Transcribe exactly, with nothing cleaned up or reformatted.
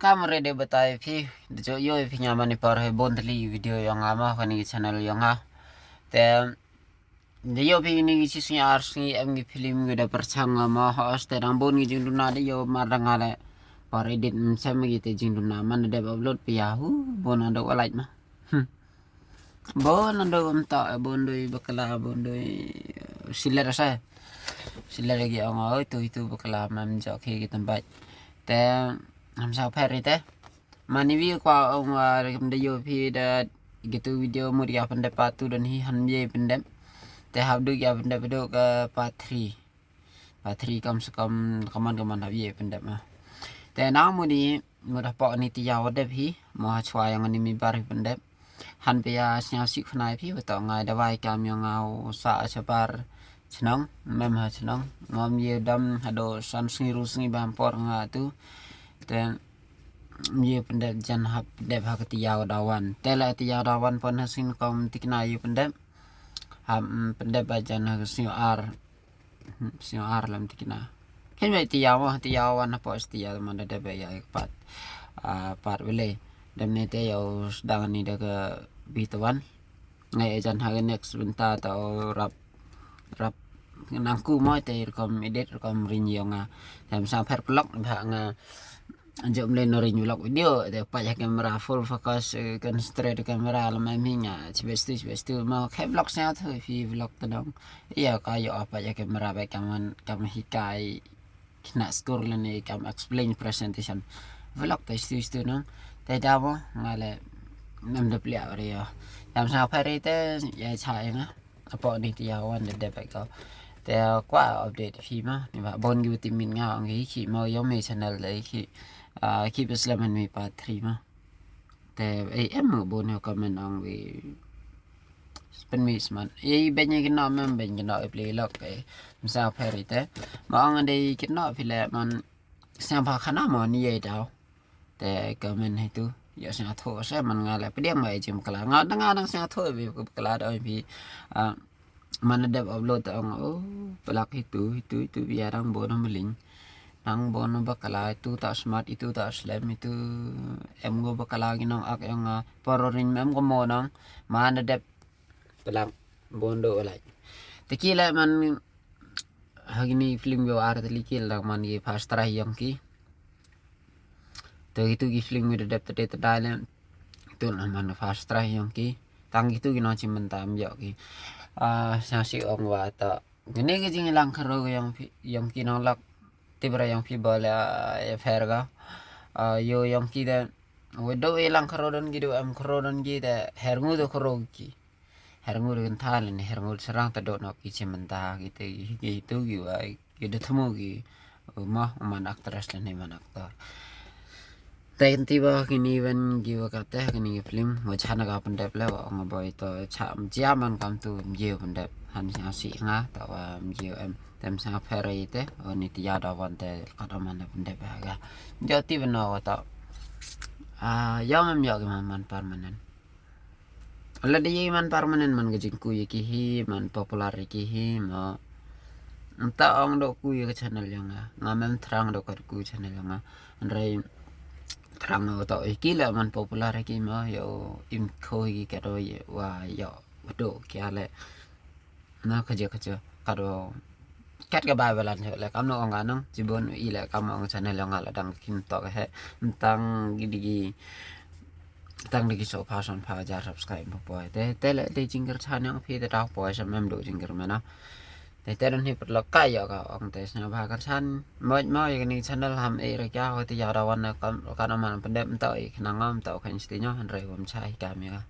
Kam re de batai phi, de jo yo phi nga mani por he bon tli video yong nga ma kani ki channel yong nga. Te de yo phi ni ki chi sngi ar sngi em ki film ki da pyrchang nga ma ho ste dang bon ki jingduna de yo mar dang ale. Por edit msem ki te jingduna man de upload phi ya hu bon ando like ma. Hmm. Bon ando mta bon doi bakla bon doi siler sa. Siler ki ong oi tu itu bakla mam jo ki ki tempat. Te ham sa pher te. Mani wi kwa ong wa rekem de yo phi da gitu video mut ya pendep part two dan hi han ye pendep. Te hap du ya pendep du ke part three. Part three kam se kam kaman kaman hap ye pendep ma. Te nang mut i mut hap ni ti ya wa dep hi mo ha chwa yang ni mi bar hi pendep. Han pe ya sñiaw si khna phi wa to ngai dawai kam yong nga u sa a chabar chnong mem ha chnong ngom ye dam hado san sngi ru sngi bam por nga tu. Te ye pendep jan hap dep ha ka ti ya dawan. Te la ti ya dawan pon ha sin kom tikna ye pendep. Hap pendep ba jan ha ka sñiaw ar. Sñiaw ar lam tikna. Khen ba ti ya mo ti ya wan ha po ti ya man da dep ya part. Part wele. Dem ne te ya u sdang ni da ka bi tawan. Ngai jan ha ka next bynta ta o rap rap nangku mo te rukom edit rukom ring yong nga. Hem sa pher plok ba nga. Jom le no ring vlog video te pa ya camera full focus, concentrate camera la mai mi nga chibe stu chibe stu mo khe vlog sñiaw thu phi vlog ta dong. Iya ka yo pa ya camera ba kam man kam hikai. Kina skur le ni kam explain presentation. Vlog te stu stu nang. Te da mo nga le nam de plia re yo. Yam sa pher te ya cha ya nga. Apo ni ti ya wan de de ko. Te kwa update phi ma ni ba bon gi ti min nga ong ki ki mo yo me channel de ki. Ki bes le man mi part three ma. Te ei em mo bon yo comment ong wi. Pen mi sman ei ben ye ki no mem ben ki no e play lok e. Msa pher te. Ma ong de ki no phi le man. Sñiaw ba khana mo ni ye daw. Te comment hi tu. Yo sñiaw tho se man nga le pdiang ma e jim kala nga dang nga dang sñiaw tho bi kala da phi. Man dep upload ta ong o. Pelak hi tu hi tu hi tu bi ya dang bo no meling. Dang bo no bakla hi tu ta smart hi tu ta slem hi tu. Em go bakla ki nong ak yong nga pororin mem ko mo nong. Man dep pelak bo ndo like. Te ki le man ha kini film yo ar te li ki la man ki first try yong ki. Te gitu ki film ki dep te te dai le. Tu na man first try yong ki. Tang gitu ki no chi man tam yo ki. Ah, sa si ong wa ta. Kini ki jing lang kharo yong phi yong ki nong lak. Tibra yong phi bol ya ya pher ga. Ah, yo yong ki de. We do e lang kharo don ki do em kharo don ki de. Her ngu do kharo ki. Her ngu de kan tha le ni her ngu serang ta do no ki chi man ta ki te ki tu ki wa. Ki de thmu ki. Ma man actress le ni man actor. Te kan ti ba kini wen ki wa ka te kini ki film wa chana ka pendep le wa ong boy to cha jia man kam tu mjiu pendep han sa si nga ta wa mjiu em tem sa pher te o ni ti ya da wan te ka da man pendep ha ga. Jo ti ba no wa ta. Ah, yong em yo ki man man permanent. Ala de ye man permanent man ka jingku ye ki hi man popular ye ki hi ma. Nta ong do ku ye ka channel yong nga nga mem thrang do ka ku channel yong nga. Nrai thrang no to ye ki la man popular ye ki ma yo im kho ye ka do ye wa yo do ki ale. Na kaja kaja kado kat ka bai balan jo le kam no ong anong jibon i le kam ong channel yong nga la dang kim to ka he. Ntang gi digi tang digi so pha son pha jar subscribe mo poi te te le te jingkyrchan yong phi te tau poi sa mem do jingkyr mena. Te te don hi pyrlok ka yo ka ong te sna ba kyrchan mo mo ye kani channel ham e re kya ho te ya da wan kam kan man pendep nta i khnang ngam ta kan sti nyo han re wam cha hi kam ya.